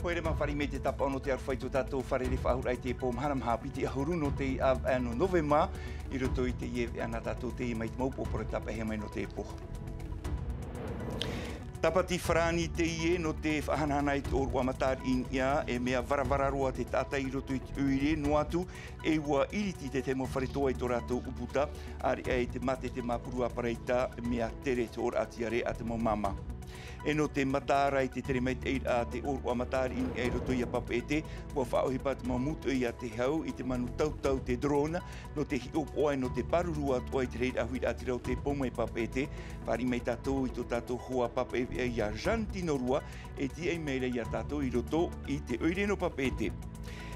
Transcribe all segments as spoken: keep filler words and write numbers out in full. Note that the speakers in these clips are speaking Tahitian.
Pō ʻere mā, fāriʻi mai te tāpaʻo nō te aroha i tō tātou fārerei faʻahou i teie pō mahana, maha piti ʻahuru nō te ʻāvaʻe nō Novema, i roto i teie veʻa nā tātou teie mai te mau pō, pō, parau tāpaʻo mai nō teie pō. Tāpati farāni teie nō te faʻahanahana i te ʻōroʻa matariʻi niʻa, e mea varavara roa te taʻata i roto i te ʻoire, noa atu e ua ʻiriti te tahi mau fare toa i tō rātou ʻūputa, ʻāreʻa i te mātete māpuru a Paraita, mea tere te ʻōraʻa tiare a te mau māmā. E nō te mataara i te tere maitaʻiraʻa a te ʻōroʻa matariʻi niʻa i roto ia Papeʻete, ua faʻaʻohipa te mau mūtoʻi a te hau i te manu tautau, te drone, nō te hiʻopoʻa e nō te pāruru atoʻa i te reira huiraʻatira o teie pō mai Papeʻete. Fāriʻi mai tātou i tō tātou hoa papaʻi veʻa ia Jean Tinorua, e tīaʻi mai ra ia tātou i roto i te ʻoire nō Papeʻete.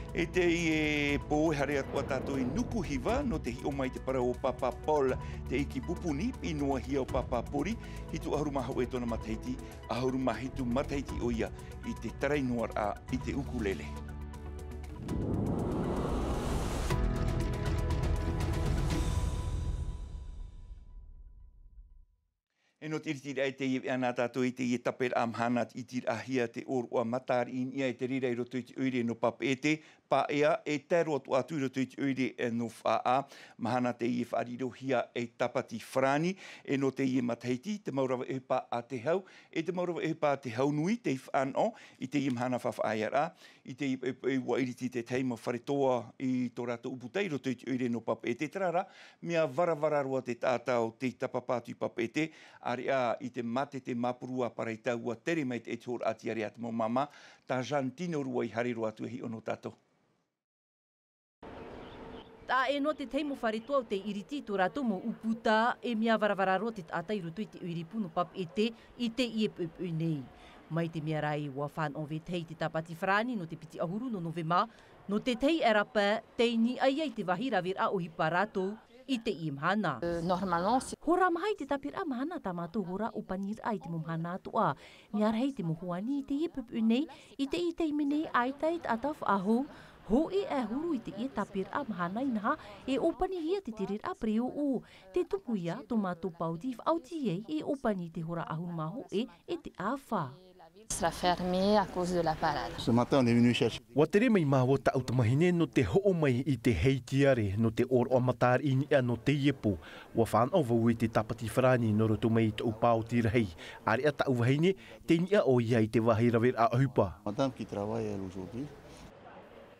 I teie pō e haere atoʻa tātou i Nuku Hiva, nō te hiʻo mai i te parau o Pāpā Paul, te iki pupuni, piʻi noa hia o Pāpā Pori, hitu ʻahuru mā hōʻē tōna matahiti, ʻahuru mā hitu matahiti ʻoia i te tarai noa ra i te ʻukulele. E nō te ʻiritiraʻa i teie veʻa nā tātou i teie taperaʻa mahana, ʻitiraʻahia te ʻōroʻa matariʻi niʻa i te reira i roto i te ʻoire nō Papeʻete, Paea, e tae roa atu i roto i te ʻoire nō Faʻaʻā. Mahana teie faʻarirohia e Tāpati Farāni, e nō teie matahiti, te mau rave ʻohipa a te hau, e te mau rave ʻohipa a te hau nui, tei fānaʻo i teie mahana faʻaʻāpīraʻa. I teie poʻipoʻi ua ʻiriti te tahi mau fare toa i tō rātou ʻūputa i roto i te ʻoire nō Papeʻete, terā rā, mea varavara roa te taʻata o tei tāpapa atu i Papeʻete, ʻāreʻa i te mātete māpuru a Paraita, ua tere maitaʻi te hōroʻa tiare a te mau māmā, tā Jean Tinorua i haere roa atu e hiʻo nō tātou. Taʻa ʻē noa te tahi mau fare toa o tei ʻiriti i tō rātou mau ʻūputa, e mea varavara roa te taʻata i roto i te ʻoire pū nō Papeʻete i teie poʻipoʻi nei. Mai te mea rā ē ua fānaʻo vetahi te Tāpati Farāni nō te piti ʻahuru nō Novema, nō te tahi ʻarapa, tei niʻa ia i te vāhi raveraʻa ʻohipa rātou i teie mahana. Euh, normalement, c'est Hora maha i te taperaʻa mahana tā mātou hora ʻōpaniraʻa i te mau mahana atoʻa. Mea rahi te mau hoani i teie poʻipoʻi nei, i teie taime nei, ʻaita e taʻata faʻahou, hōʻē ʻahuru i teie taperaʻa mahana inaha, e ʻōpanihia te tereraʻa pereoʻo. Te tumu ia tō mātou paoti i faʻaoti ai, e ʻōpani i te hora ʻahuru mā hōʻē e te ʻāfa. Sera fermé à cause de la parade. Ce matin, on est venu chercher. Ua tere mai māua tāʻu tamāhine nō te hoʻo mai i te hei tiare nō te ʻōroʻa matariʻi niʻa nō teie pō. Ua fānaʻo vau i te Tāpati Farāni nō roto mai i tōʻu paoti rahi. ʻĀreʻa tāʻu vahine, tei niʻa ʻoia i te vāhi raveraʻa ʻohipa. Madame qui travaille, elle, aujourd'hui.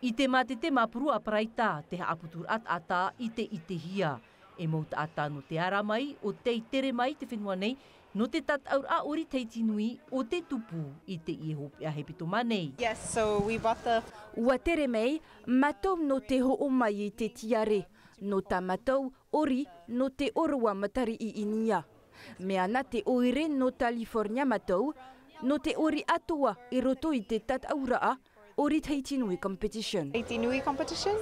I te mātete māpuru a Paraita, te haʻaputuraʻa taʻata i te ʻitehia. E mau taʻata nō te ara mai, ʻo tei tere mai te fenua nei, nō te tataʻuraʻa ʻori Tahiti Nui ʻo tē tupu i teie hopeʻa hepetoma nei. Yes, so we bought the Ua tere mai mātou nō te hoʻo mai i te tiare, nō tā mātou ʻori nō te ʻōroʻa matariʻi i niʻa. Mea nā te ʻoire nō California mātou, nō te ʻori atoʻa i roto i te tataʻuraʻa ʻori Tahiti Nui Competition. Tahiti Nui Competition?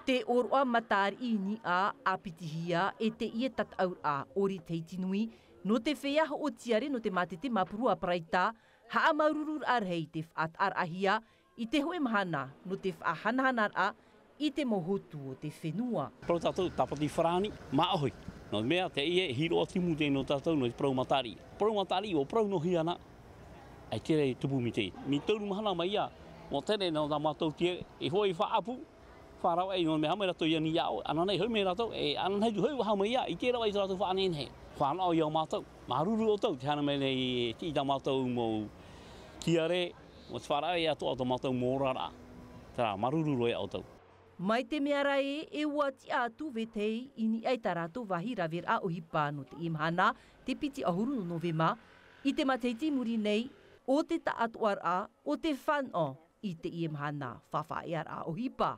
Te ʻōroʻa matariʻi niʻa ʻāpitihia e teie tataʻuraʻa ʻori Tahiti Nui, nō te feiā hoʻo tiare nō te mātete māpuru a Paraita, haʻamāuruururaʻa rahi te faʻataʻaraʻahia i te hōʻē mahana nō te faʻahanahanaraʻa i te mau hotu o te fenua. Parau tātou Tāpati Farāni, māʻohi. Nō te mea, teie e hiroʻa timu tei nō tātou nō te parau matariʻi. Parau matariʻi, ʻua parau noa hia na, ʻaita e tupu mai teie. Mai toru mahana mai ia, ʻua tere nō tā mātou tiare, e hoʻi faʻaʻapu, faʻaravaʻi nō te mea haʻamau rātou i ani iā ʻoe. Ananahi hoʻi mai rātou, e ananahi atu hoʻi faʻahou mai ia, ʻite rava i tō rātou faʻanehenehe. Fānaʻo ia mātou. Māuruuru ʻoutou, tē haere mai nei, e tiʻi tā mātou mau tiare, ʻua faʻaravaʻi atoʻa tō mātou mau oraraʻa. Terā, māuruuru roa ia ʻoutou. Mai te mea ra ē, e ua tiʻa atu vetahi i niʻa i tā rātou vāhi raveraʻa ʻohipa nō teie mahana, te piti ʻahuru nō Novema, i te matahiti i muri nei, ʻo te taʻatoʻaraʻa o te fānaʻo i teie mahana faʻaearaʻa ʻohipa.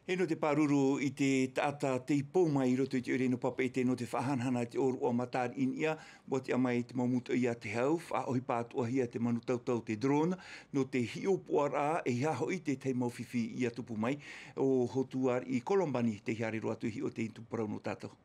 E nō te pāruru i te taʻata tei pou mai i roto i te ʻoire nō Papeʻete nō te faʻahanahana i te ʻōroʻa matariʻi niʻa, ʻua tiʻa mai te mau mūtoʻi a te hau, faʻaʻohipa atoʻahia te manu tautau, te drone, nō te hiʻopoʻaraʻa, e aha hoʻi te tahi mau fifi ia tupu mai. ʻO Hotu Ariʻi Kolobani tei haere roa atu e hiʻo i te tumu parau nō tātou.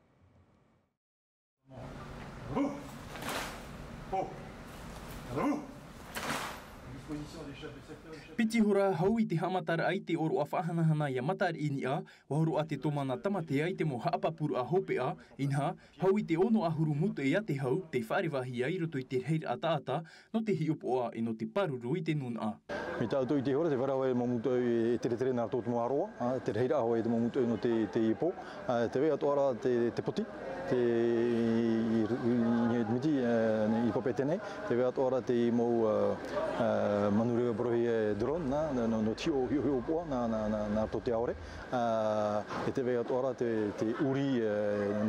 Piti hora hau i te haʻamataraʻa i te ʻōroʻa faʻahanahana iā Matariʻi Niʻa, ʻua horoʻa te tōmana tamatea i te mau haʻapapūraʻa hopeʻa, inaha, hau i te ono ʻahuru mūtoʻi ʻātehau, tei faʻarevahia i roto i te rahiraʻa taʻata, nō te hiʻopoʻa e nō te pāruru i te nūnaʻa. Mai tā ʻoutou i te hora, tē vai ra hoʻi mau mūtoʻi e teretere nā roto i te mau ʻōroʻa, ā, te rahiraʻa hoʻi te mau mūtoʻi nō te, te ipo, ā, tē vai atoʻa ra te, te poti, te, i, i, i, i, miti, ā, i papeʻete nei, tē vai atoʻa ra te mau, ā, ā, manu reva parauhia e drone, nā, nā, nō, nō te hiʻo, hiʻo, hiʻopoʻa, nā, nā, nā, nā roto i te ʻaore, ā, e tē vai atoʻa ra te, te ʻūrī, ā,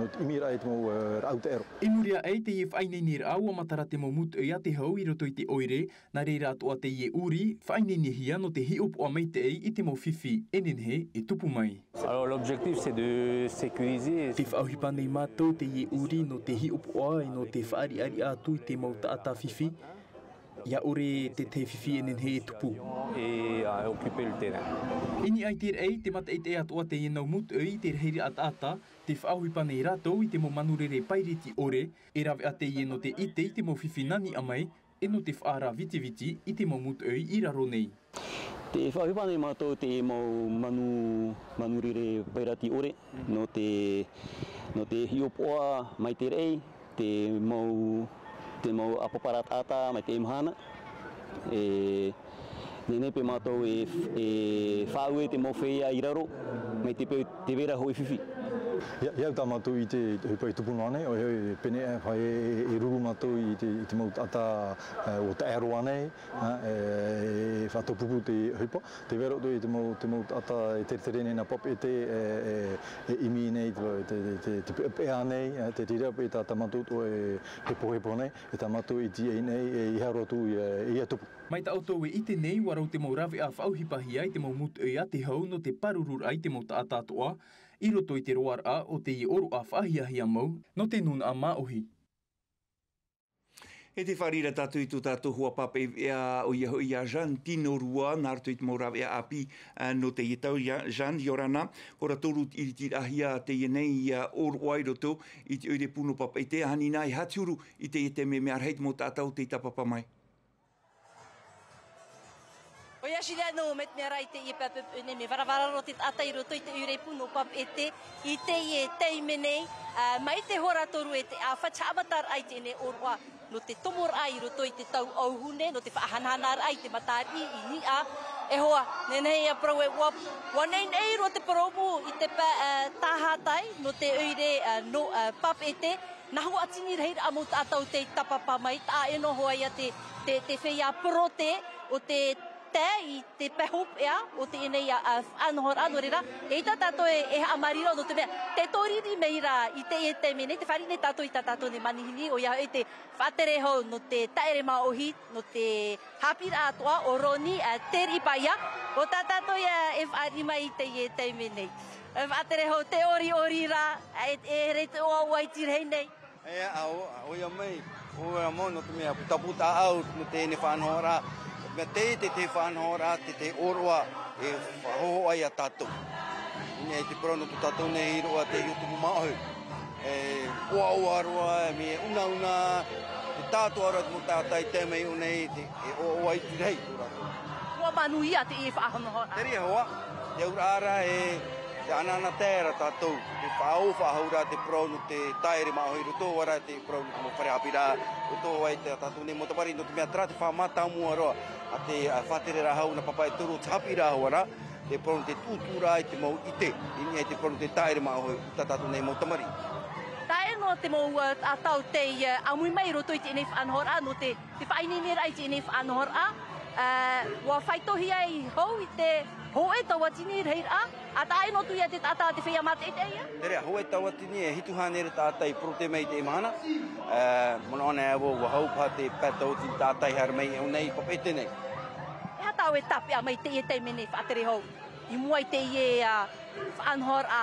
nō te ʻimiraʻa i te mau, ā, rāʻau taʻero. I muri aʻe i teie faʻaineineraʻa, ʻua matara te mau mūtoʻi ʻātehau i roto i te ʻoire, nā reira atoʻa teie ʻūrī, faʻaineinehia nō te hiʻopoʻa maitaʻi i te mau fifi e nehenehe e tupu mai. Alors, l'objectif, c'est de sécuriser. Tē faʻaʻohipa nei mātou teie ʻūrī nō te hiʻopoʻa e nō te faʻariʻariʻa atu i te mau taʻata fifi. ʻIa ʻore te tahi fifi e nehenehe e tupu. Et, euh, occuper le terrain. I niʻa i te raʻi, tē mataʻitaʻi atoʻa teie nau mūtoʻi i te rahiraʻa taʻata, tē faʻaʻohipa nei rātou i te mau manu rere pairiti ʻore, e rave atu teie nō te ʻite i te mau fifi nā niʻa mai, e nō te faʻaara vitiviti i te mau mūtoʻi i raro nei. Tē faʻaʻohipa nei mātou te mau manu, manu rere pairiti ʻore, nō te, nō te hiʻopoʻa mai te raʻi, te mau, te mau ʻāpapara taʻata mai te mahana. E, nehenehe paʻi mātou e, e faʻaue te mau feiā i raro, mai te peu tē vai ra hoʻi fifi. ʻIa, ʻia au tā mātou i te, te ʻohipa i tupu noa nei, ʻoia hoʻi, pēnei aʻe, e, e ruru mātou i te, i te mau taʻata, e, ʻua taʻero nei, ā, e, e faʻatupu te ʻohipa. Tē vai ra atoʻa i te mau, te mau taʻata e teretere nei nā papeʻete, e, e, e ʻimi nei, te, te, te, te peʻapeʻa nei, ā, te reira paʻi tā, tā mātou atoʻa e hepohepo nei, e tā mātou e tīaʻi nei, e, i haere atu, e, ʻia tupu. Mai tā ʻoutou e ʻite nei, ʻua rau te mau rāveʻa faʻaʻohipahia i te mau mūtoʻi ʻātehau nō te pārururaʻa i te mau taʻata atoʻa, i roto i te roaraʻa o teie ʻōroʻa faʻahiahia mau, nō te nūnaʻa māʻohi. E tē fāriʻi ra tātou i tō tātou hoa papaʻi veʻa, ʻoia hoʻi ʻo Jeanne Tinorua, nā roto i te mau rāveʻa ʻāpī, ā, nō teie tau, ia, Jeanne, ʻia ora na, hora toru te ʻiritiraʻahia teie nei, ā, ʻōroʻa i roto i te ʻoire pū nō Papeʻete, ānei nā, e aha te huru i teie taime, mea rahi te mau taʻata tei tāpapa mai. ʻOia, Juliano, mai te mea rā i teie papaʻi nei, mea varavara roa te taʻata i roto i te ʻoire pū nō Papeʻete i teie taime nei, ā, mai te hora toru e te ʻāfa, te haʻamataraʻa i teie nei ʻōroʻa nō te tomoraʻa i roto i te tau auhune, nō te faʻahanahanaraʻa i te matariʻi i niʻa. E hoa, nehenehe ʻia parau ē, ʻua, ʻua neinei roa te purōmu i te pae, ā, tāhātai nō te ʻoire, ā, nō, ā, Papeʻete. Nā Huatini rahiraʻa mau taʻata tei tāpapa mai, taʻa ʻē noa hoʻi ia te, te, te feiā porote o te tae i te pae hopeʻa o teie nei, ā, ā, faʻanahoraʻa. Nō reira, eʻita tātou e, e haʻamārī roa, nō te mea, tē tōriri mai ra i teie taime nei, tē fāriʻi nei tātou i tā tātou nei manihini, ʻoia hoʻi te faʻatere hau nō te taʻere māʻohi, nō te haʻapiʻiraʻa atoʻa, ʻo Roni, ā, Teriʻi Paia, ʻo tā tātou ia e fāriʻi mai i teie taime nei. Ā, faʻatere hau, tē ʻoriʻori ra, ā, e, e here te ʻoaʻoa i te rahi nei. E, ā, ʻo, ʻoia mai, ʻoia mau, nō te mea, putaputaʻa au, nō teie faʻanahoraʻa. Mea tei te, te faʻanahoraʻa, te, te ʻōroʻa, e faʻahohoʻa ia tātou. I niʻa i te parau nō tō tātou nei hiʻoraʻa, te hiʻo tumu māʻohi. E, ʻoaʻoa roa, e mea unauna, te tātou ara te mau taʻata i tae mai iho nei, te, e ʻoaʻoa i te rahi tō rātou. ʻUa manuia teie faʻanahoraʻa. Terā hoʻi, te auraʻa ra, e, te anaana tae ra tātou, te faʻaō faʻahou ra te parau nō te taʻere māʻohi roto ā ra te parau nō te mau fare haʻapiʻiraʻa, roto ā i tā tātou nei mau tamariʻi, nō te mea terā te faʻamātāmua roa a te, ā, faʻatereraʻa hau nā Papeʻete, te haʻapiʻiraʻa hau ra, te parau nō te tūtūraʻa i te mau ʻite, i niʻa i te parau nō te taʻere māʻohi tā tātou nei mau tamariʻi. Tae noa te mau, ā, taʻata tei, ā, ʻāmui mai i roto i teie faʻanahoraʻa, nō te, te faʻaineineraʻa i teie faʻanahoraʻa, ā, ʻua faitohia hau i te hōʻē tauatini rahiraʻa, ā, taʻa ʻē noa atu ia te taʻata te feiā mātaʻitaʻi ia. Terā, hōʻē tauatini e hitu hānere taʻata i porote mai i teie mahana. Ā, manaʻo nei au, ʻua hau paha te pae tauatini taʻata i haere mai iho nei i Papeʻete nei. E aha tāʻu e tāpeʻa mai i teie taime nei, faʻatere hau, i mua i teie, ā, faʻanahoraʻa?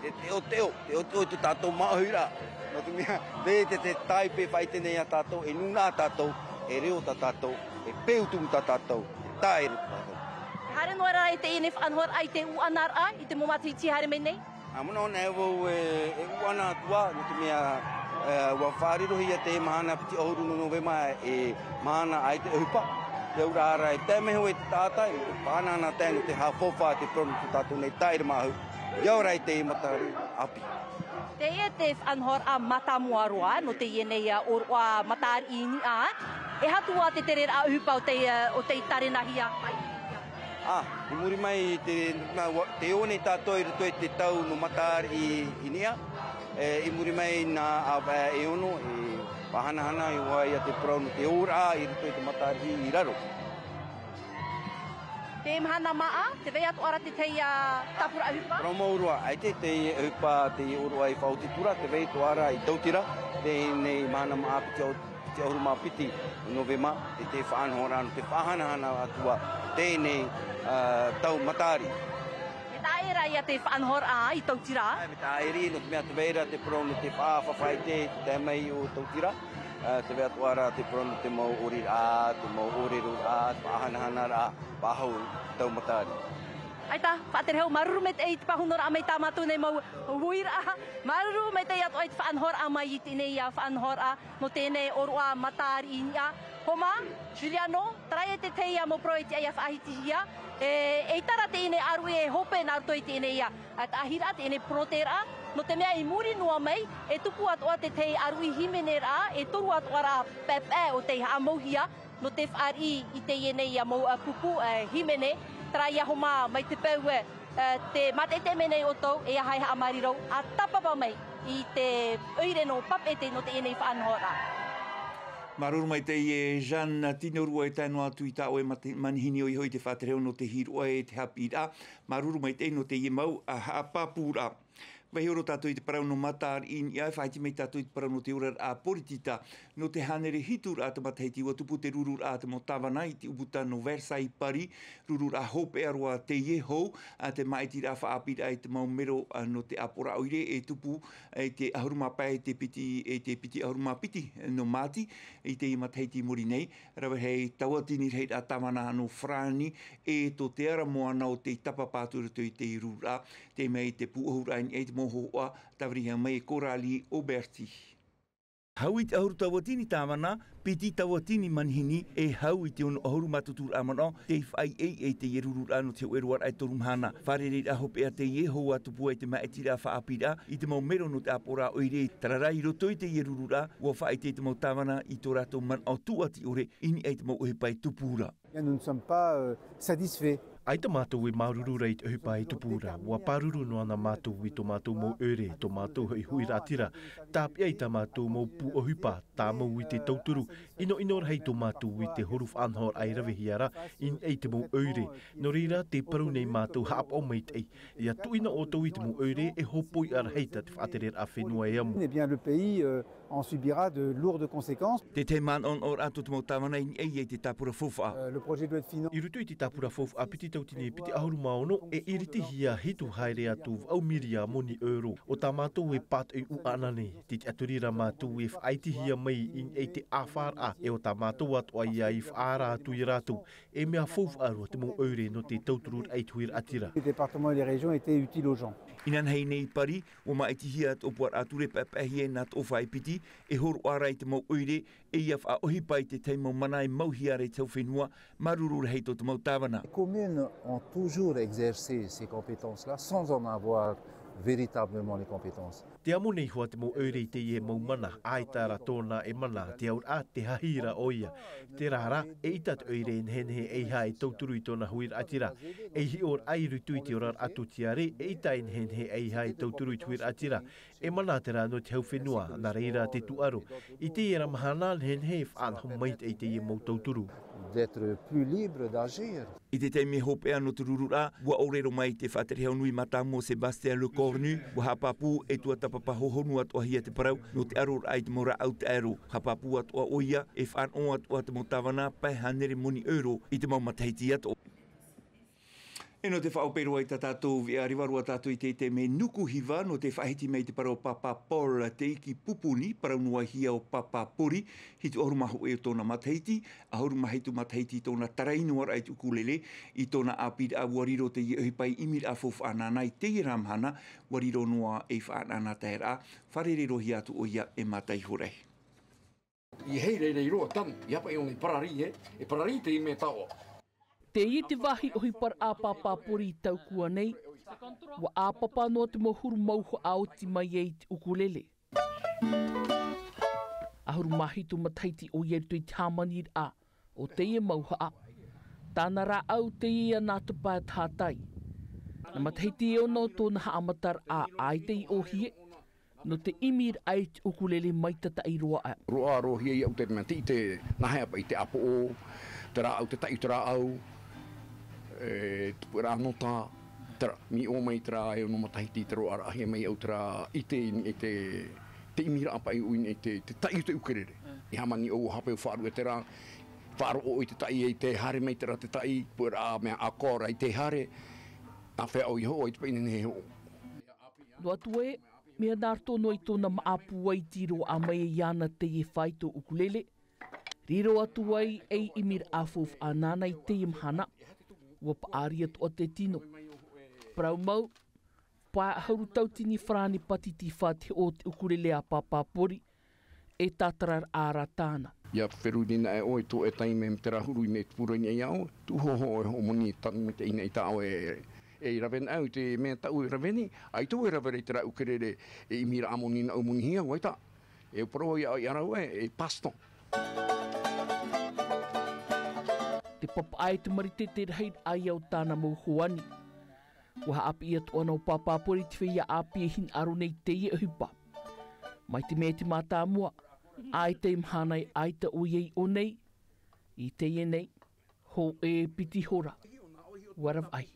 Te teʻoteʻo, teʻoteʻo i tō tātou māʻohiraʻa. Nō te mea, te, te, te tāipe faʻaʻite nei ia tātou, e nūnaʻa tātou, e reo tā tātou, e peu tumu tā tātou, e taʻere tā tātou. E haere noa ra i teie faʻanahoraʻa i te ʻuʻanaraʻa i te mau matahiti haere mai nei? Ā, manaʻo nei au e, e ʻuʻana atu ā, nō te mea, e, ʻua faʻarirohia teie mahana piti ʻahuru nō Novema e mahana ʻaita e ʻohipa. Te auraʻa ra e tae mai hoʻi te taʻata, e te pānana tae nō te haʻafaufaʻa te parau nō tō tātou nei tāʻiri māʻahu, ʻia ora i te matahiti ʻāpī. Teie te faʻanahoraʻa mātāmua roa, nō teie nei ʻōroʻa matariʻi i niʻa, e aha atu ā te tereraʻa ʻohipa o tei, o tei tārenahia mai? Ā, i muri mai i te, nā, ua, tē ō nei tātou i roto i te tau nō matariʻi i niʻa, e, i muri mai nā ʻāvaʻe e ono, e faʻahanahana i ʻō ai ia te parau nō te ōraʻa i roto i te matariʻi i raro. Te mahana māʻa, tē vai atoʻa ra te tahi tāpura ʻohipa? Parau mau roa, ʻaita te ʻohipa, te ʻōroʻa i faʻaoti atu ra, tē vai atoʻa ra i Tautira, teie nei mahana māʻa piti ʻahuru, piti ʻahuru mā piti o Novema, te, te faʻanahoraʻa nō te faʻahanahana atu ā teie nei, ā, tau matariʻi. E taʻa ʻē ra ia te faʻanahoraʻa i Tautira? Ā, mea taʻa ʻē ra, nō te mea tē vai ra te parau nō te faʻafaʻaite i te tae mai o Tautira, ā, tē vai atoʻa ra te parau nō te mau ʻoreraʻa, te mau ʻōreroraʻa, faʻahanahanaraʻa, faʻahou tau matariʻi. ʻAita, faʻatere hau, māuruuru maitaʻi i te pāhonoraʻa mai tā mātou nei mau uiraʻa, māuruuru maitaʻi atoʻa i te faʻanahoraʻa mai i teie nei faʻanahoraʻa, nō teie nei ʻōroʻa matariʻi i niʻa. Homa, Juliano, terā ia te tahi mau parau e tiʻa ʻia faʻahitihia, e, eʻita ra teie nei ʻāruʻi e hope nā roto i teie nei, ā, taʻahiraʻa, teie nei porotēraʻa, nō te mea i muri noa mai, e tupu atoʻa te tahi ʻāruʻi hīmeneraʻa, e toru atoʻa ra paepae o tei haʻamauhia, nō te fāriʻi i teie nei mau, ā, pupu, ā, hīmene, terā ia Homa mai te peu, ā, ā, tē mātaʻitaʻi mai nei ʻoutou, e aha e haʻamāuruuru, ʻa tāpapa mai i te ʻoire nō Papeʻete nō teie nei faʻanahoraʻa. Māuruuru maitaʻi e Jeanne, tino roa e tae noa atu i tā ʻoe mate-, manihini ʻoia hoʻi te faʻatere hau nō te hiroʻa e te haʻapiʻiraʻa. Māuruuru maitaʻi nō teie mau, ā, haʻapāpūraʻa. Vaiiho roa tātou i te parau nō matariʻi i niʻa, e faʻaiti mai tātou i te parau nō te oraraʻa poritita. Nō te hānere hitu ra te matahiti, ʻua tupu te rururaʻa a te mau tāvana i te ʻūputa nō Versailles, Paris, rururaʻa hopeʻa roa teie hou, ā, te māʻitiraʻa faʻaʻāpīraʻa i te mau mero, ā, nō te ʻāpoʻoraʻa ʻoire e tupu, ā, i te ʻahuru mā pae, te piti, e te piti ʻahuru mā piti nō Māti, i teie matahiti i muri nei, rave rahi tauatini rahiraʻa tāvana nō Farāni, e tō te ara moana o tei tāpapa atu i roto i te rururaʻa, tei mai te pūʻohuraʻa i niʻa i te mau hōhoʻa, tāvirihia mai e Coralie Auberti. Hau i te ʻahuru tauatini tāvana, piti tauatini manihini, e hau i te ono ʻahuru mātuturaʻa manaʻo, tei faʻaʻeiʻei i teie rururaʻa nō te hōʻē roaraʻa e toru mahana. Fārereiraʻa hopeʻa teie hou ʻua tupu ai te māʻitiraʻa faʻaʻāpīraʻa i te mau mero nō te ʻāpoʻoraʻa ʻoire, terā rā i roto i teie rururaʻa, ʻua faʻaʻite te mau tāvana i tō rātou manaʻo tūʻati ʻore i niʻa i te mau ʻohipa e tupu ra. Bien, nous ne sommes pas, euh, satisfaits. ʻAita mātou e māuruuru ra i te ʻohipa e tupu ra. ʻUa pāruru noa na mātou i tō mātou mau ʻoire, tō mātou hoʻi huiraʻatira. Tāpeʻa i tā mātou mau pūʻohipa, tāmau i te tauturu, ʻinoʻino rahi tō mātou i te huru faʻanahoraʻa e ravehia ra i niʻa i te mau ʻoire. Nō reira, tē parau nei mātou haʻapaʻo maitaʻi. ʻIa tuʻu na ʻoutou i te mau ʻoire e hōpoiʻa rahi tā te faʻatereraʻa fenua e amu. Eh bien, le pays, euh, en subira de lourdes conséquences. Te tahi manaʻonaʻoraʻa tō te mau tāvana i niʻa i te tāpura faufaʻa. Euh, le projet de loi de finances. I roto i te tāpura faufaʻa piti tauatini piti ʻahuru mā ono, e iritihia hitu haere atu vaʻu miria moni euro. ʻO tā mātou e pātoʻi ʻuʻana nei, te tiʻaturi ra mātou e faʻaitihia mai i niʻa i te ʻāfaraʻa, e ʻo tā mātou atoʻa ia i faʻaara atu ia rātou. E mea faufaʻa roa te mau ʻoire nō te tautururaʻa i te huiraʻatira. Les départements et les régions étaient utiles aux gens. Inanahi nei i Paris, ʻua māʻitihia te ʻōpuaraʻa ture paepaehia e nā Toʻofa e piti, e hōroʻa ra i te mau ʻoire, e ʻia faʻaʻohipa i te tahi mau mana e mauhia ra i te hau fenua, māuruuru rahi tō te mau tāvana. Les communes ont toujours exercé ces compétences-là sans en avoir véritablement les compétences. Te amo nei hoʻi te mau ʻoire i teie mau mana, ʻaita rā tōna e mana, te auraʻa, te hahi ra ʻoia. Terā rā, eʻita te ʻoire e nehenehe ʻeiaha e tauturu i tōna huiraʻatira. E hiʻoraʻa i roto i te oraraʻa tūtiare, eʻita e nehenehe ʻeiaha e tauturu i te huiraʻatira. E mana terā nō te hau fenua, nā reira te tūʻaro. I teie ra mahana, nehenehe e faʻanaho maitaʻi teie mau tauturu. D'être plus libre d'agir. I te taime hopeʻa nō te rururaʻa, ʻua ʻōrero mai te faʻatere hau nui mātāmua Sébastien Lecornu, ʻua haʻapāpū e tuatāpapa hohonu atoʻahia te parau, nō te ʻaroraʻa i te mau rāʻau taʻero. Haʻapāpū atoʻa ʻoia, e faʻanaho atoʻa te mau tāvana, pae hānere moni euro i te mau matahiti atoʻa. E nō te faʻaʻope roa i tā tātou veʻa, ʻareva roa tātou i te taime nuku hiva, nō te faʻahiti mai i te parau o Pāpā Paul te iki pupuni, parau noa hia o Pāpā Pori, hitu ʻahuru mā hōʻē o tōna matahiti, ʻahuru mā hitu matahiti tōna taraʻi noa raʻa i te ʻukulele, i tōna ʻāpīraʻa ʻua riro teie ʻohipa i ʻimiraʻa faufaʻa nāna i teie rā mahana, ʻua riro noa ei faʻanahoraʻa, fārerei-roa-hia atu ʻoia e Mata Ihoraʻi. I hei reirei roa tanu, i hapa i ʻō nei parari e, e parari te ime taʻo. Teie te vāhi ʻohiparaʻa pāpāpori i taukua nei, ua ʻāpapa noa te mau huru mauhaʻa oti mai ai te ʻukulele. ʻAhuru mā hitu matahiti ʻoia i roto i te hāmaniraʻa o teie mauhaʻa. Tāna rāʻau teie ia nā te pae tahatai. Nā matahiti e ono tōna haʻamataraʻa ʻaita i ʻōhie, nō te ʻimiraʻa i te ʻukulele maitataʻi roa aʻe. Roaʻa roa hia i aʻu te mea te ʻite, nā hea paʻi te ʻāpoʻo, te rāʻau, te taʻi o te rāʻau, e, te puʻeraʻa nota, te ra-, mea ʻō mai te rā e ono matahiti te roaʻaraʻahia mai aʻu te rā ʻite i, i te, te ʻimiraʻa paʻi i, i te, te taʻi o te ʻukulele. I hāmani ʻo ua hape ʻo faʻaruʻe te rā, faʻaroʻo i te taʻi, e te haere mai te rā te taʻi, puʻeraʻa mea accord, ʻaita e haere, nā hea ʻoia hoʻo, ʻaita paʻi nehenehe e hoʻo. Noa atu ē, mea nā roto noa i tōna māʻa pūai i roaʻa mai ai iāna teie faito ʻukulele. Riro atu ai ei ʻimiraʻa faufaʻa nāna i teie mahana, ua paʻari atoʻa te tino. Parau mau, pae ʻahuru tautini farāni pātiti fā te hoʻo o te ʻukulele a pāpāpori, e tātararaʻa rā tāna. ʻIa feruri na ʻoe i tō ʻoe taime, mea te rā huru i mea i te pūrani ai iā ʻoe, tuʻu hōhō e hoʻo moni tanu mai te ʻina i tā ʻoe e, e rave na ʻoe i te mea taʻu e rave nei, ʻaita e rave ra i te rā ʻukulele e ʻimiraʻa moni naʻu monihia, ʻaita. E parau ia ʻoe iā rāua e, e passe-temps. Te papaʻa e te marite te rahiraʻa ia o tāna mau hoani. Ua haʻapiʻi atoʻa nō pāpāpori i te feiā ʻāpī e hinaʻaro nei i teie ʻohipa. Mai te mea i te mātāmua, ʻaita e mahana e ʻaita ʻoia i ʻō nei, i teie nei, hōʻē piti hora. Ua ravaʻai.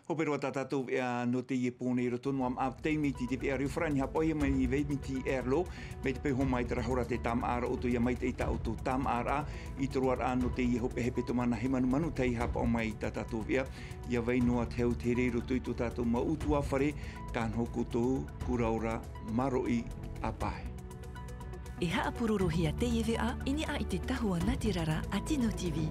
Hope roa tā tātou veʻa nō teie pō nei i roto noa māʻa taime i te veʻa reo farāni haʻapaʻohia mai i Vemiti Erlo, mai te peu hoʻi mai te rahora te tāmāʻaraʻa ʻoutou ia maitaʻi tā ʻoutou tāmāʻaraʻa, i te roaraʻa nō teie hopeʻa hepetoma nā hei manumanu tahi haʻapaʻo mai tā tātou veʻa, ʻia vai noa te hau te here i roto i tō tātou mau ʻutuāfare, ka noho koutou, kura ora, māuruuru, ʻa pae. E haʻapurorohia teie veʻa i niʻa i te tahua nātirara a Tino TV.